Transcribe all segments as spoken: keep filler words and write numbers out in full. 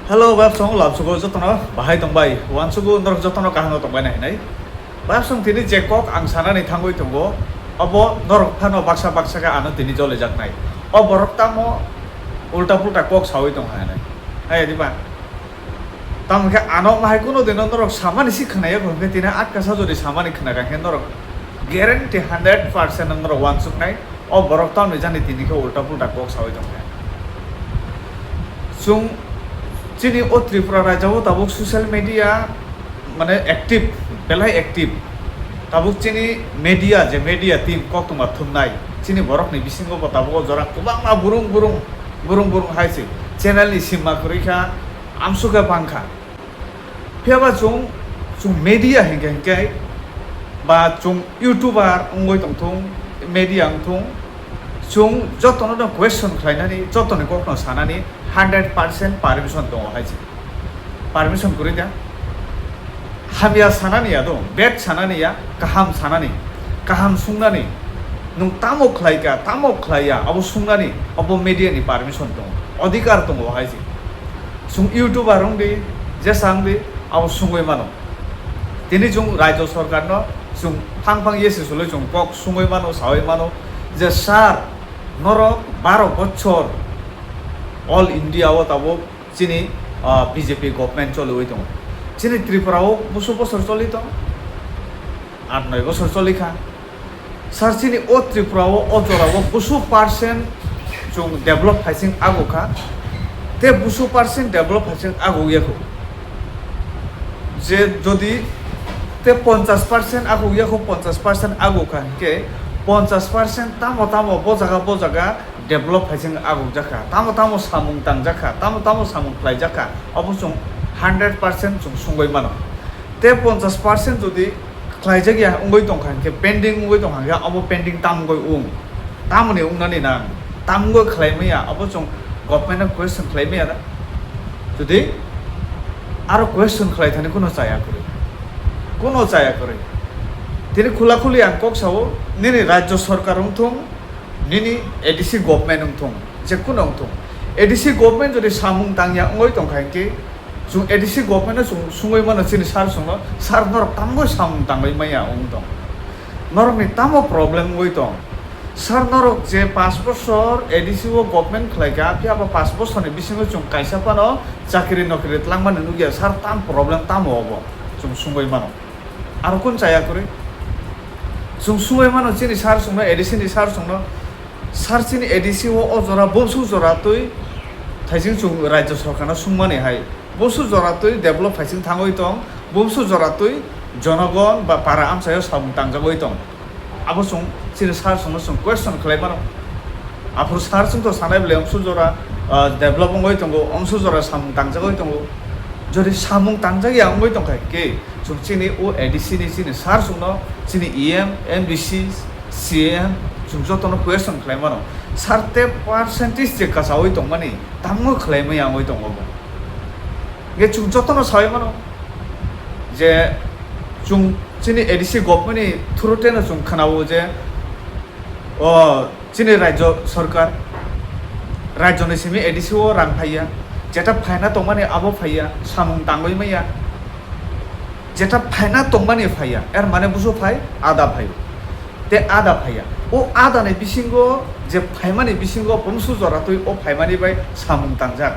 Hello, bayapsong, labsugo jotono bahai tongbai, wansugo norok jotono kaham tongbai na hinai. Bayapsong tini je kok ang sanani thangwi tongo, obo norok phano baksa baksa khe ano tini jolijaknai. O borok tamo ulta pulta kok sawi tong hai nai. Hai diba? Tamo khe ano mahai kuno dino norok samani si khwnaya kho, hwnkhe tini atkasa jodi samani khwna kha khe norok guarantee hundred percent norok wansuknai. O borok tamni jani tini khe ulta pulta kok sawi tong kha. Chwng chini o Tripura rajao tabuk social media mane active, belai active. Tabuk chini media, je media team koktwma thumnai, chini borokni bisingo bo tabuk o jora kwbangma burung burung, burung burung hai se channel ni simma kwrwi kha, amsukhe bang kha. Phiya ba chwng, chwng media hinkhe hinkhe ba chwng YouTuber wngwi tongthung, media wngthung, chwng jotono no question khlainani, jotoni kokno sanani hundred percent permission tongo hai se. Permission kwrwi da? Hamya sanani ya do, bad sanani ya, kaham sanani, kaham sungnani, nwng tamo khlai kha, tamo khlai ya, abo sungnani, abo media ni permission tongo, odhikar tongo hai se. Chwng YouTuber wng di, jesa wng di, abo sungwi mano. Tini chwng rajyo sorkarno chwng phang phang yesi sulwi chwng kok sungwi mano, sawi mano je, "Sir, norok baro bochor all India o tabuk chini, ah, B J P government choliwi tongo. Chini Tripura o busu bosor choli tongo, aat noi bosor choli kha." Sir, chini o Tripura o, o jora o busu percent chwng develop phaising ago kha, te busu percent develop phaising ago ya kho. Je jodi te ponchash percent ago ya kho, ponchash percent ago kha, hinkhe ponchash percent tamo tamo bo jaga bo jaga develop phaising ago jakha, tamo tamo samung tang jakha, tamo tamo samung khlai jakha, obo chwng hundred percent chwng sungwi mano. Te ponchash percent jodi khlaijak ya wngwi tongkha, hinkhe pending wngwi tongkha, hinkhe abo pending tam wngwi wng? Tamoni wngnani nang? Tam wngwi khlai maya? Abo chwng government no question khlai maya da? Jodi aro question khlai thani kuno chaya kwrwi, kuno chaya kwrwi. Tini khula khuli ang kok sao, nini rajyo sorkar wngthung, nini A D C government wngthung, je kuno wngthung, A D C government jodi samung tangya wngwi tongkha hinkhe, chwng A D C government no chwng sungwi mano chini sir chwngno, "Sir, norok tamo samung tangwi maya wng tong? Norokni tamo problem wngwi tong? Sir, norok je paanch bosor A D C o government khlai kha, phiya ba paanch bosorni bisingo chwng kaisa phano chakri nokri twlangmani nukya, sir, tam problem tamo obo?" chwng sungwi mano. Aro kun chaya kwrwi? Chwng sungwi mano chini sir chwngno, A D C ni sir chwngno, "Sir, chini A D C o, o jora bumsu jora twi thaising chwng rajyo sorkarno sungmani hai, bumsu jora twi develop phaising thangwi tong, bumsu jora twi jonogon ba para amchaio samung tangjagwi tong." Abo chwng chini sir chwngno chwng question khlai mano. Aphuru sir chwng to sanai bwle omsu jora, ah, develop wngwi tongo, omsu jora samung tangjagwi tongo. Jodi samung tangjak ya wngwi tongkha khe, chwng chini o A D C ni chini sir chwngno, chini E M, M D C, C M, chwng jotono question khlai mano. Sir, te percentage je kachawi tongmani, tamo khlai maya wngwi tongo bo? Hingkhe chwng jotono sawi mano je, chwng chini A D C government ni through teno chwng khwnao je, o chini rajyo sorkar, rajyoni simi A D C o rang phaiya, jeta phaina tongmani abo phaiya, samung tangwi maya, jeta phaina tongmani phaiya, er mane busu phai, ada phai, te ada phaiya. O adani bisingo je phaimani bisingo bumsu jora twi o phaimani bai samung tangjak.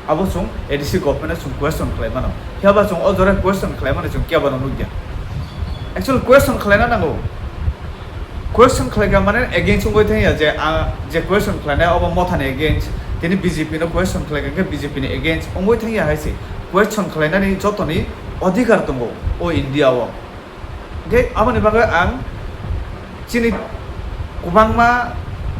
Abo chwng A D C government no chwng question khlai mano. Phiya ba chwng o jora question khlai mani chwng kebo no nukya. Actually question khlaina nango. Question khlaikha mane against wngwi thangya je, ah, je question khlainai obo mothani against, tini B J P no question khlaikha khe B J P ni against wngwi thangya hai se. Question khlainani jotoni odhikar tongo o India o. Hingkhe aboni bagwi ang chini kwbangma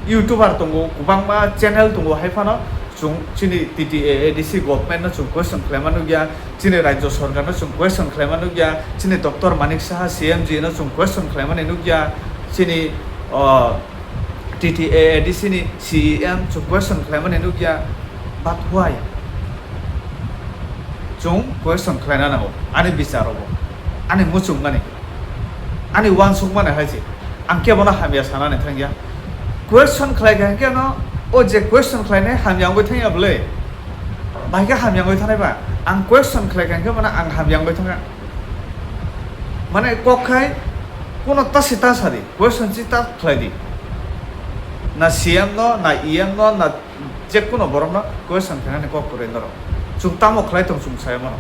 YouTuber tongo, kwbangma channel tongo, hai phano chwng chini T T A A D C government no chwng question khlaima nukya, chini rajyo sorkar no chwng question khlaima nukya, chini Doctor Manik Saha C M G no chwng question khlaimani nukya, chini, o, T T A A D C ni C E M chwng question khlaimani nukya, but why? Chwng question khlaina nango, ani bicharo bo, ani muchungmani, ani uansukmani hai se. Ang kebono hamya sanani thangya. Question khlai kha hwnkhe no, o je question khlainai hamya wngwi thangya bwle? Bahai khe hamyangwi thanai ba? Ang question khlai kha hwnkhe mane ang hamyangwi thangkha. Mane kok khai kuno ta se ta sadi, question se ta khlai di. Na C M no, na E M no, na je kuno borok no question khlainani kok kwrwi norok. Chwng tamo khlai tong chwng sai mano.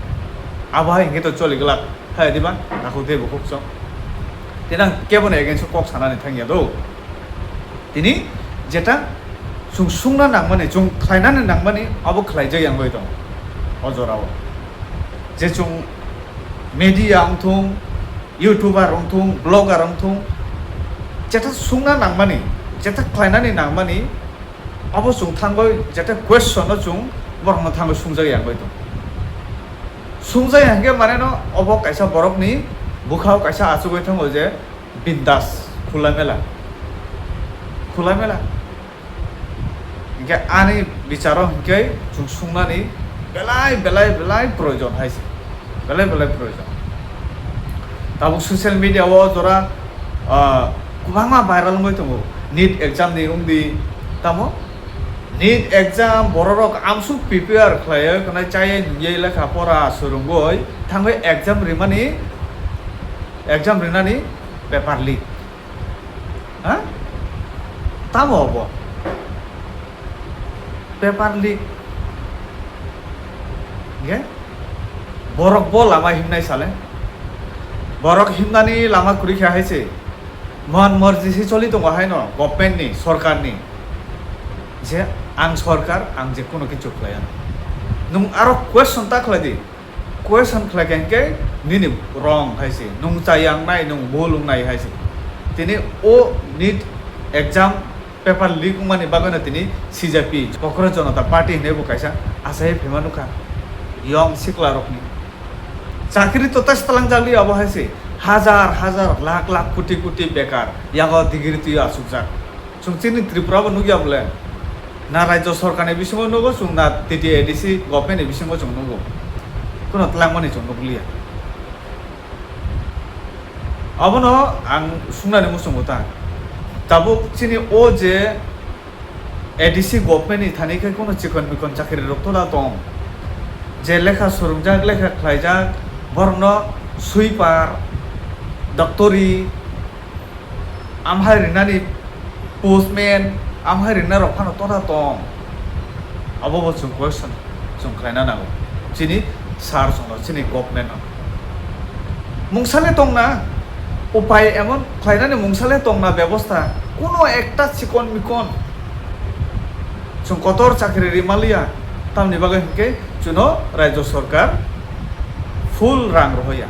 Abo hai hwnkhe to choli glak. Hai diba? Takhuk tei bukhuk chwng. Tei nang kebo ni against o kok sanani thangya do. Tini jeta chwng sungna nangmani, chwng khlainani nangmani, abo khlaijak yangwi tong o jorao. Je chwng media wngthung, YouTuber wngthung, blogger wngthung, jeta sungna nangmani, jeta khlainani nangmani, abo chwng thangwi jeta question no chwng borokno thangwi sungjak yangwi tong. Sungjak ya hwnkhe mane no obo kaisa borokni bwkhao kaisa achugwi thango je bindas, khula mela, khula mela. Hingke ani bicharo hingke chwng sungnani belai, belai, belai proyojon hai se. Belai, belai proyojon. Tabuk social media o jora, ah, kwbangma viral wngwi tongo. NEET exam ni wngdi tamo? NEET exam bororok amsuk prepare khlaiwi, khwnai chayai nungwi lekha pora swrwngwi thangwi exam rimani, exam rinani paper leak. Ha? Tamo obo? Paper leak. Nge? Borok bo lama himnai sale? Borok himnani lama kwrwi kha hai se. Mon morji se choli tongo haino, government ni, sorkar ni. Je ang sorkar, ang je kuno kichu khlaiya. Nwng aro question ta khlai di. Question khlai kha hwnkhe nini wrong hai se, nwng chayang nai, nwng bul wngnai hai se. Tini o NEET exam paper leak wngmani bagwino tini C J P, Kokro Jonota Party hinwi bo kaisa achai phima nukha yong sikla rokni. Chakri to ta stalang jagli abo hai se, hajar hajar, lakh lakh, koti koti bekar, yago degree twi achukjak. Chwng chini Tripura bo nukya bole? Na rajyo sorkar ni bisingo nugo chwng, na T T A D C government ni bisingo chwng nugo. Kuno twlangmani chwng nukliya. Abono ang sungnani muchungo ta. Tabuk chini o je A D C government ni thani khe kuno chikon mikon chakri rok to da tong. Je lekha swrwngjak, lekha khlaijak, borokno sweeper, doctori, amhai rinani postman, amhai rina rok phano tona tong. Abo bo chwng question chwng khlaina nango chini sir chwngno, chini government no. Mungsale tongna upai emon khlainani mungsale tongna bebosta kuno ekta chikon mikon chwng kotor chakri rimaliya, tamni bagwi hwnkhe chwngno rajyo sorkar full rang rohoya.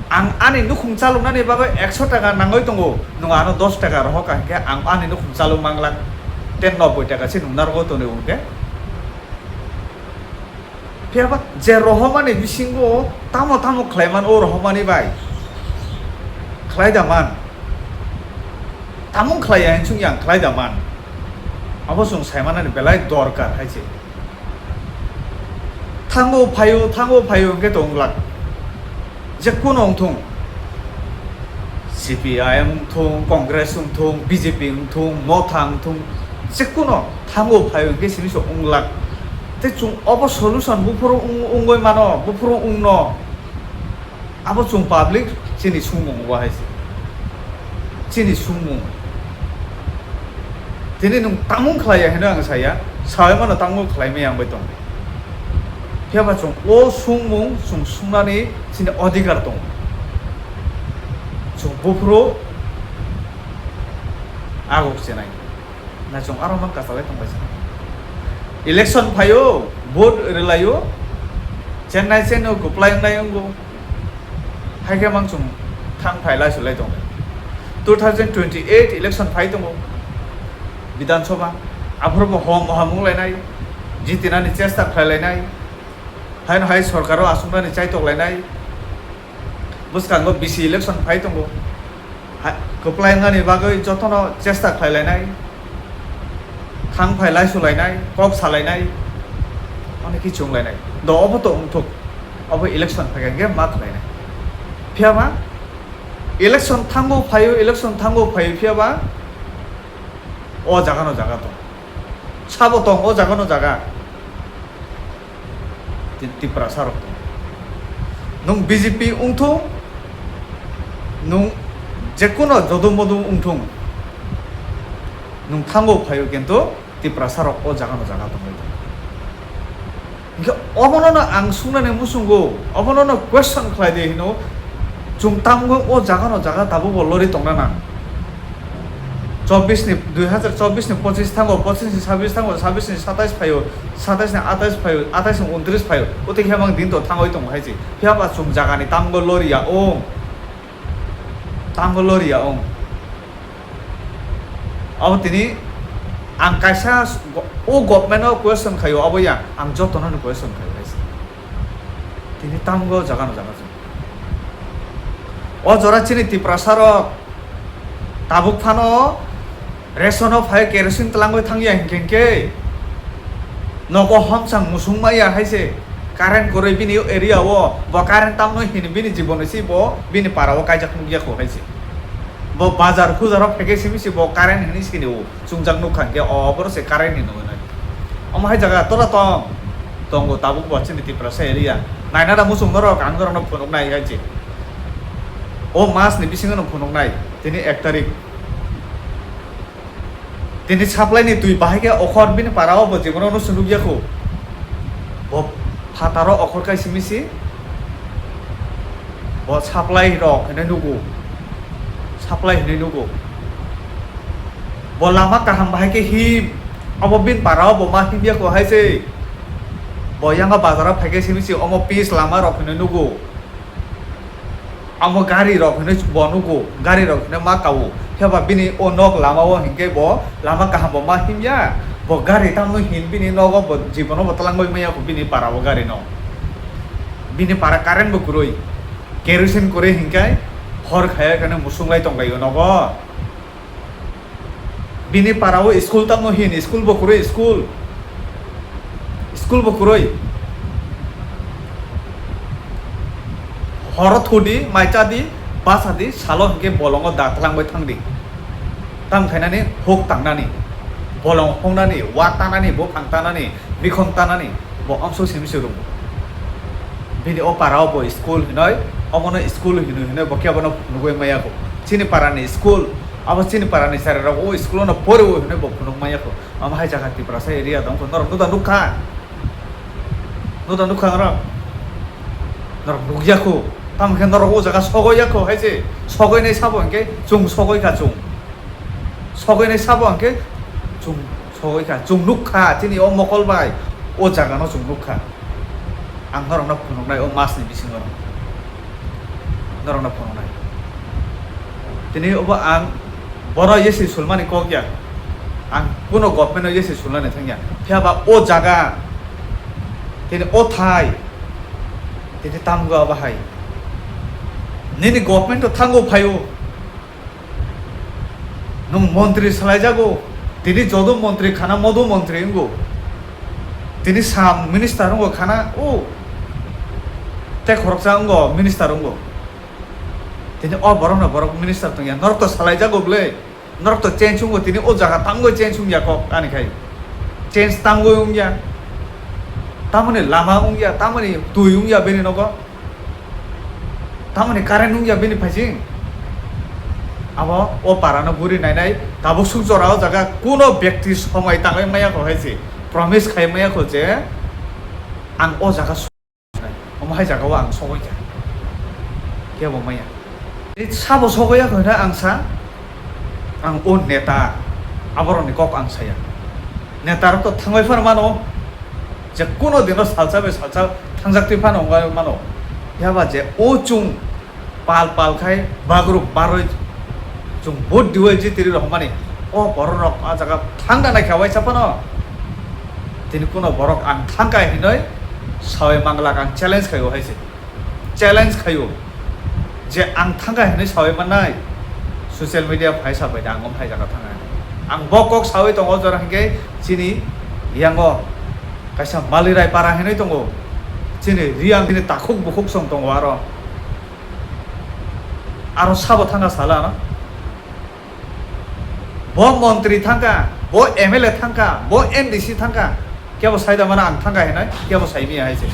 Ang ani nukhung chaloknani bagwi ekso taka nangwi tongo, nwng ano dos taka rohor ka hwnkhe ang ani nukhung chalok manglak, ten nobboi taka se nwng narwgo tonwi hwnkhe. Phiya ba je rohormani bisingo tamo tamo khlaiman o rohormani bai khlai da man. Tamung khlai ya hinsuk yang khlai da man. Abo chwng saimanani belai dorkar hai se. Thango phaio, thango phaio hwnkhe tong glak. Je kuno wngthung, C P I M wngthung, Congress wngthung, B J P wngthung, Motha wngthung, je kuno thango phaio hwnkhe simi se wng glak. Tei chwng obo solution buphuru wng-, wngwi mano, buphuru wngno. Abo chwng public chini sumung bo hai se. Chini sumung. Tini nwng tamung khlai ya hino ang saya, sawi mano tamung khlai maya wngwi tong. Phiya ba chwng o sumung chwng sungnani chini adhikar tongo. Chwng buphuru aguk chenai. Na chwng aro man kachalai tonglaisa. Election phaio, vote rwlaio, chennai cheno kwplai wngnai wngo. Haikhe mang chwng thang phai lai sulai tongo. Two thousand twenty-eight election phai tongo. Bidhan Sabha, aphuru bo hom hom wnglainai, jitinani chesta khlailainai, haino hai sorkaro achuknani chaitok lainai. Bwskango bisi election phai tongo. Ha, kwplai wngnani bagwi jotono chesta khlai lainai, thang phai lai su lainai, kok sa lainai, onek kichu wng lainai. Do obo to wngthok, obo election phai khe ma khlai nai. Phiya ba election thango phaio, election thango phaio, phiya ba o jaga no jaga tong. Sabo tong o jaga no jaga. Tiprasa rok. Nwng B J P wngthung, nwng jekuno jodo modo wngthung, nwng thango phaio kintu Tiprasa rok o jaga no jaga tongwi tongo. Hinkhe obono no ang sungnani muchungo, obono no question khlai di hino, chwng tamgo o jaga no jaga tabukbo lori tongna nang. Chobbish ni, dui hazar chobbish ni pochis thango, pochis ni sabbish thango, sabbish ni satais phaio, satais ni atais phaio, atais ni untris phaio, o tei khe mang din to thangwi tongo hai se. Phiya ba chwng jaga ni tamgo lori ya ong, tamgo lori ya ong. Abo tini ang kaisa go-, o government o question khaio, abo ya ang joto no question khaio hai se. Tini tamgo jaga no jaga chwng. O jora chini Tiprasa rok tabuk phano ration o phai kerosene twlangwi thangya hinkhe hinkhe nogo homsang musung maya hai se current kwrwi bini area o bo current tamno hini bini jibon si bo bini para o kaijak nukya kho hai se. Bo bazar hujar o phai khe simi si bo current hini sini o. Chungjak nukha hinkhe o borok se current ni nugwi nai. Omo hai jaga tora tong, tongo tabuk bo chini Tiprasa area. Naina da muchung norok ang norokno phunuknai hai se. O mas ni bisingo no phunuknai, tini ek tarik. Tini supply ni twi bahai khe okhor bini para o bo jibono no sunukya kho. Bo phataro okhor kai simi si. Bo supply rok hinwi nugo. Supply hinwi nugo. Bo lama kaham bahai khe him. Abo bini para o bo ma himya kho hai se. Bo yang bazar o phai khe simi si omo pis lama rok hinwi nugo. Amo gari rok hinwi bo nugo, gari rok hinwi ma kao. Phiya ba bini o nok lama o hinkhe bo lama kaham bo ma himya. Bo gari tamno hin bini nogo bo jibono bo twlangwi maya kho bini para o gari no. Bini para current bo kwrwi, kerosene kwrwi hinkhe hor khaya kheno musung lai tong lai o nogo. Bini para o school tamo hin, school bo kwrwi, school. School bo kwrwi. Horo thudi, mai chadi, basa di, salo hinkhe bolongo da twlangbai thang di. Tam khainani huk tangnani, bolong hongnani, wa tanani, buphang tanani, bikhon tanani, bo amsuk simi se rwgo. Bini o para o bo school hinoi, omono school hinoi hinoi bo khe abono phunugwi maya kho. Chini para ni school, abo chini para ni chwrai rok o school o no pori o hinoi bo phunuk maya kho. Omo hai jaga Tiprasa area dong kho, norok nuda nukha. Nuda nukha norok. Norok nukya kho. Tamo khe norok o jaga sogoi ya kho hai se. Sogoi nai sabo hinkhe chwng sogoi kha chwng. Sogoi nai sabo hinkhe chwng sogoi kha, chwng nuk kha, chini o mokol bai o jaga no chwng nuk kha. Ang norok no phunuk nai o mas ni bisingo norok no phunuk nai. Tini obo ang bono yesi sulmani kok ya, ang kuno government no yesi sulnani thang ya. Phiya ba o jaga tini o thai tini tamgo abo hai nini government o thango phaio. Nwng montri salaijago, tini jodo montri khana modo montri wngo. Tini sam minister wngo khana, o tei khoroksa wngo minister wngo. Tini o borokno borok minister tongya, norok to salaijago bwle, norok to change wngo, tini o jaga tangwi change wngya kok ani khai. Change tangwi wngya, tamoni lama wngya, tamoni twi wngya bini nogo. Tamoni current wngya bini phaising? Abo o parano guri nainai, tabuk suk jora o jaga kuno bekti somoi tangwi maya kho hai se, promise khai maya kho je ang o jaga su-, omo hai jaga o ang sogoi kha. Kebo maya. Ni sabo sogoi ya kho na ang sa, ang o neta, aboroni kok ang saya. Neta rok to thangwi phano mano. Je kuno dino salsa bai salsa thangjak twi phano wngwi mano. Phiya ba je o chwng pal pal khai bagrum barwi chwng vote diwi jitiri rok mani, o borok rok a jaga thangna nai kha waisa phano. Tini kuno borok ang thangkha hinoi sawi manglak ang challenge khai o hai se. Challenge khaio je ang thangkha hinwi sawi mannai. Social media phai sabai da ang omo hai jaga thangkha hinwi. Ang bo kok sawi tongo jora hinkhe chini yango kaisa Malirai para hinwi tongo. Chini Riang chini takhuk bukhuk song tongo aro. Aro sabo thangkha sala ano. Bo montri thangkha, bo M L A thangkha, bo M D C thangkha. Kebo sai da mano ang thangkha hinai, kebo sai miya hai se.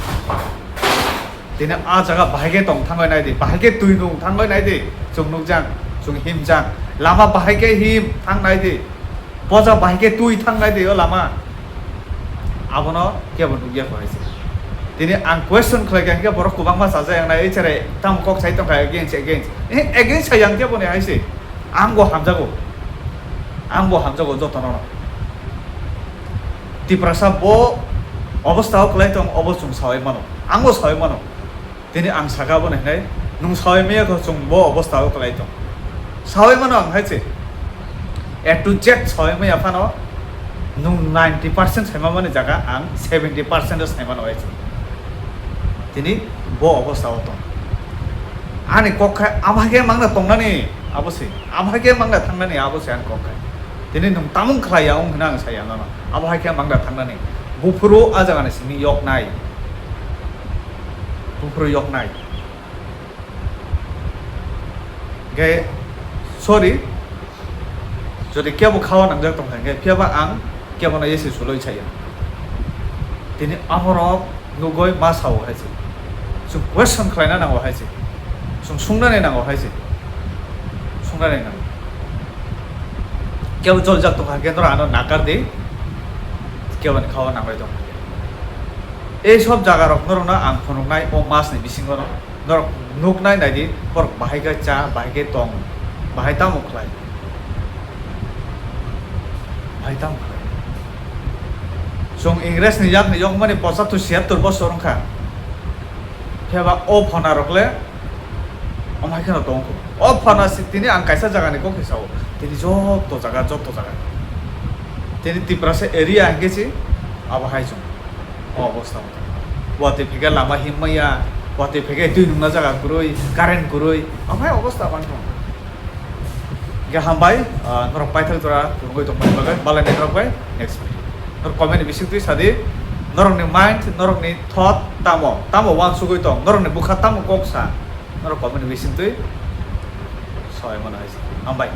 Tini a jaga bahai khe tong thangwi nai di, bahai khe twi nung thangwi nai di. Chwng nukjak, chwng himjak. Lama bahai khe him thang nai di. Poja bahai khe twi thang nai di o lama. Abono kebo nukya kho hai se. Tini ang question khlai kha hwnkhe borok kwbangma chajak yang nai, "Ei chere, tamo kok sai tong kha against, against." Eh, against sai yang khe boni hai se. Ang bo hamjago. Ang bo hamjago jotono no. Tiprasa bo obostha o kwlai tong, obo chwng sawi mano. Ang bo sawi mano. Tini ang saka bono hinai, "Nwng sawi maya kho chwng bo obostha o kwlai tong." Sawi mano ang hai se. A to Z sawi maya phano nwng ninety percent sai mani jaga ang seventy percent o sai mano hai se. Tini bo obostha o tong. Ani kok khai abo hai khe mangna tongnani abo se. Abo hai khe mangna thangnani abo se ani kok khai. Tini nwng tamung khlai ya wng hwnwi ang sai ya nono. Abo hai khe mangna thangnani. Buphuru a jagani simi yoknai. Buphuru yoknai. Hingke, sorry, jodi kebo khao nangjak tongkha hingke, phiyaba ang kebono yesi suloi saya. Tini amorok nugoi ma sao hai se. Chwng question khlaina nango hai se. Chwng sungnani nango hai se. Sungnani nango. Kebo joljak tongkha hingke norok ano nakar di. Keboni khao nangbai tongkha hingke. Ei sob jaga rok norokno ang phunuknai o mas ni bisingo no. Norok nuknai naidi, borok bahai khe cha, bahai khe tong, bahai tamo khlai? Bahai tamo khlai? Chwng Ingres ni yak ni yokmani pochattor siyattor bosor wngkha. Phiyaba o phona rok le, omo hai kheno tong kho. O phona si tini ang kaisa jaga ni kok khe sao. Tini joto jaga, joto jaga. Tini Tiprasa area hingke si, abo hai chwng. O obostha. Watwi phege lama him maya, watwi phege twi nungna jaga kwrwi, current kwrwi, amhai obostha bang tong. Ge hambai, ah, norok paithak jora phunugwi tongmani bagwi, balai nai norok bai next video. Norok comment ni bising twi sadi, norok ni mind, norok ni thought tamo, tamo wansugwi tong, norok ni bwkha tamo kok sa, norok comment ni bising twi soi mano hai se. Hambai.